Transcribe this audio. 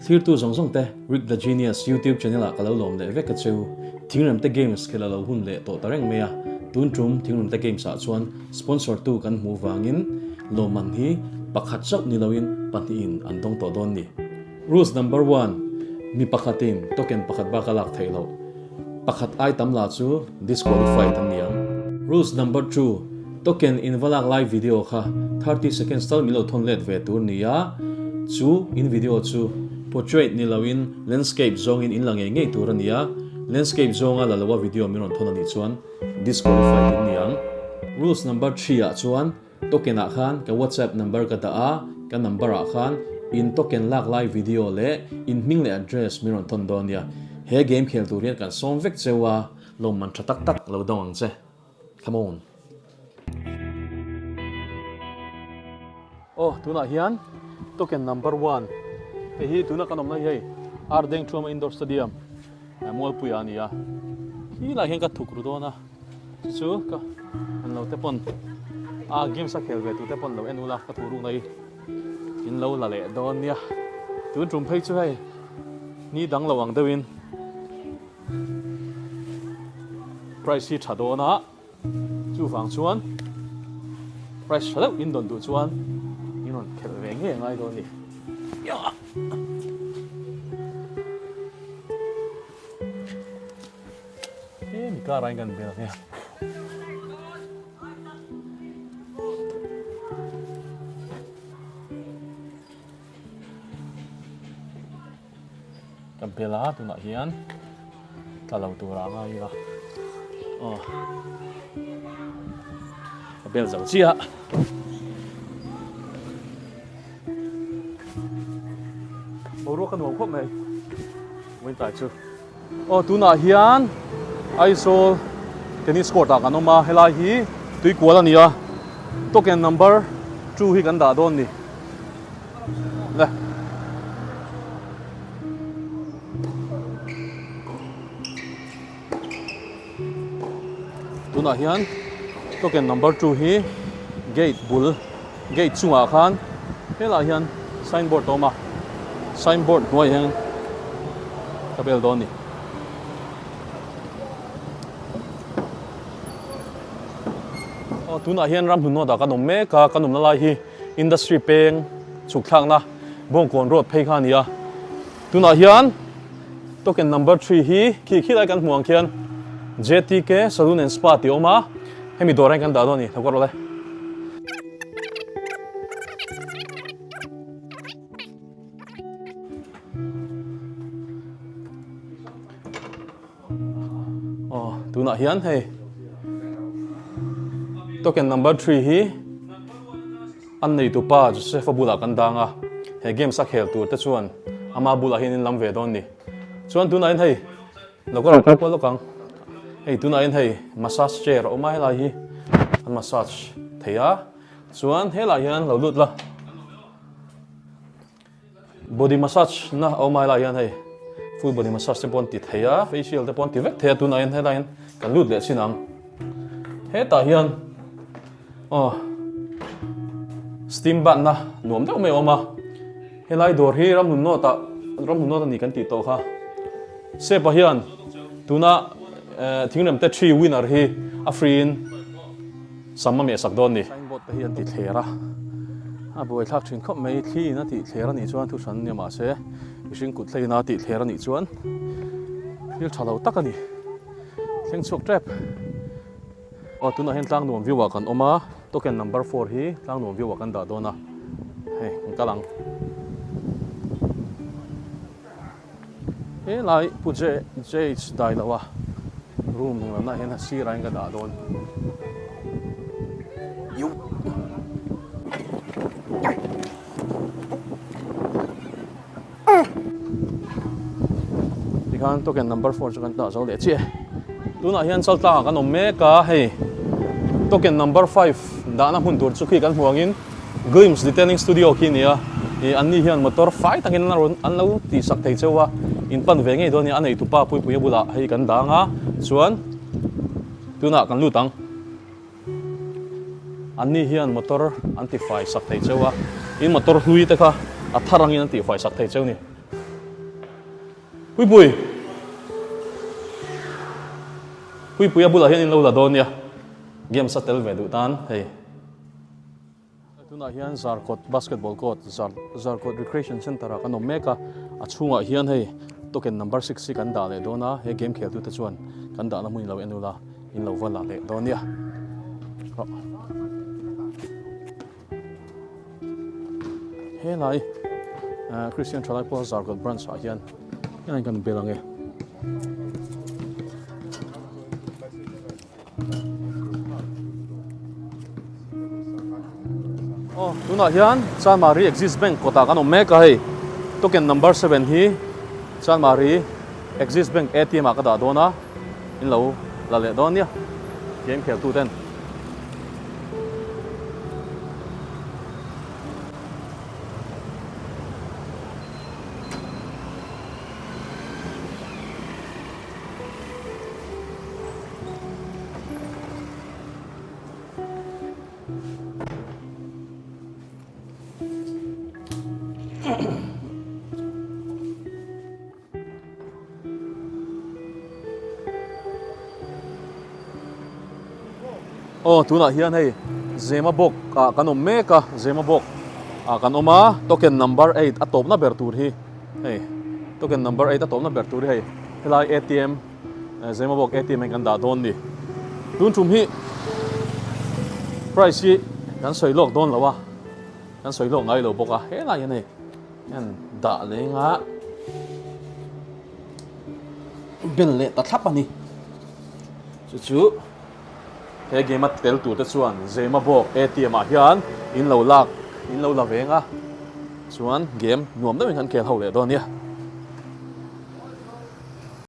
Thlirtu zawng zawng te Rick the Genius YouTube channel ah ka lo lawm leh vek a cheu. Thingremte Games khelh a lo hun leh tawh ta reng mai a, tun tum Thingremte Games ah chuan sponsor tu kan hmuh vangin lawmman hi pakhat chauh ni loin pahnihin an dawng tawh dawn ni. Rules number one, Mi pakhatin token pakhat bak a lak theih loh. Pakhat ai tam la chu disqualified an ni ang. Rules number two, Token in va lak lai video kha 30 seconds tal min lo thawn let ve tur ni a, chu in video chu portrait ni loin landscape zawngin in la ngei ngei tur a ni a, landscape zawnga la loa video min rawn thawn a nih chuan disqualified in ni ang. Rules number three ah chuan Token ah khan ka WhatsApp number ka dah a, ka number ah khan in token lak lai video leh in hming leh address min rawn thawn dawn nia. He game khel tur hian kan sawm vek cheu a, lawmman tha tak tak lo dawng ang che. Come on. Aw tunah hian token number one hei hi tuna kan awmna hi hei Ardeng Thuama Indoor Stadium Mualpuia a ni a, khilaiah hian ka thuk ru dawn a. Chu chu ka an lo te pawn a games a khel ve tur te pawn lo en ula ka thu rukna hi in lo la leh dawn nia tun tum phei chu hei ni dang lo ang deuhin price hi tha dawn a chuvang chuan price tha deuh in dawn duh chuan in rawn khelh ve ngei a ngai dawn a ni. Hemi car ah hian kan bel nia. Ka bel a tunah hian tla lo tur ah ngai ila aw ka bel zo chiah. Boruak a nuam khawp mai winter chu. Aw tunah hian Aizawl tennis court ah kan awm a, helai hi tuikual a ni a, token number two hi kan dah dawn ni le. Tunah hian token number two hi gate bul gate chungah khan helaiah hian signboard a awm a signboard hnuaiah hian ka bel dawn a ni. Aw tunah hian ramhlun nawtah kan awm mek a kan awmna lai hi industry peng chhuk thlakna bawngkawn road phei kha a ni a tunah hian. Token number three hi khi khi lai kan hmuh ang khian JTK Saloon and Spa tih a awm a, hemi dawrah hian kan dah dawn a ni, lo kawr rawh le. Aw tunah hian hei token number three hi An neitupa Joseph-a bulah kan dang a, he games a khel tur te chuan ama bulah hian in lam ve dawn ni. Chuan tunah hian hei lo ka rawn kal kual lawk ang. Hei tunah hian hei massage chair a awm a, helai hi an massage thei a, chuan helai hian lo lut la. Body massage na a awm a helai hian hei full body massage te pawh an ti thei a, facial te pawh an ti vek thei a tunah hian helai hian kan lut leh chin ang. Hetah hian aw steam bath na nuam deuh mai a awm a, helai dawr hi ramhlun nawt ah ramhlun nawt a ni kan tih tawh kha. Sepa hian tuna thingrem te three winner hi a free in Sam a mehsak dawn ni. Signboard te hi an ti thler a, a buaithlak thin khawp mai. Thli in a tih thler a nih chuan thu hran nia mahse mihring kut hlein a tih thler a nih chuan thil tha lo tak a ni. Thleng chhuak tep. Aw tunah hian Tlangnuam view ah kan awm a, token number four hi Tlangnuam view ah kan dah dawn a, hei kan kal ang. Helai Pu JH Dailoa room hnunglamah hian a sirah hian ka dah dawn. Tikhan token number four chu kan dah zo leh chiah e. Tunah hian Chaltlangah kan awm mek a, hei token number five dahna hmun tur chu khi kan hmu angin Glimpse Detailing Studio khi a ni a, ih an ni hian motor fai takin an rawn an lo tihsak thei cheu a, in pan ve ngei dawn a ni, a neitupa Puipuia bulah hei kan dang a, chuan tunah kan lut ang. An ni hian motor an tifai sak thei cheu a, in motor hlui te kha a thar angin an tihfai sak thei cheu a ni. Puipui! Puipui a bulah hian in lo la dawn nia. Games a tel ve duh tan hei. Tunah hian Zarkawt Basketball Court, Zarkawt Recreation Centre ah kan awm mek a, a chhungah hian hei token number 6 hi kan dah leh dawn a, he game kheltute chuan kan dahna hmun in lo en ula, in lo va la leh dawn nia. Helai Christian Thalai Pawl Zarkawt Branch ah hian hian kan bel ang e. Aw tunah hian Chanmari Axis Bank kawtah kan awm mek a hei token number 7 hi Chanmari Axis Bank ATM ah ka dah dawn a in lo la leh dawn nia game khel tu ten. Aw tunah hian hei Zemabawk ah kan awm mek a Zemabawk ah kan awm a token number 8 a tawpna ber tur hi hei token number 8 a tawpna ber tur hi hei helai ATM Zemabawk ATM in kan dah dawn ni tun tum hi price hi kan sawi lawk dawn lo a kan sawi lawk ngai lo bawk a helai hian hei Hian dah leng a bel leh ta thlap a ni. Chu chu he game a tel tur te chuan Zema bawk ATM ah hian in lo lak in lo la veng a chuan game nuam deuhin kan khel ho leh dawn nia.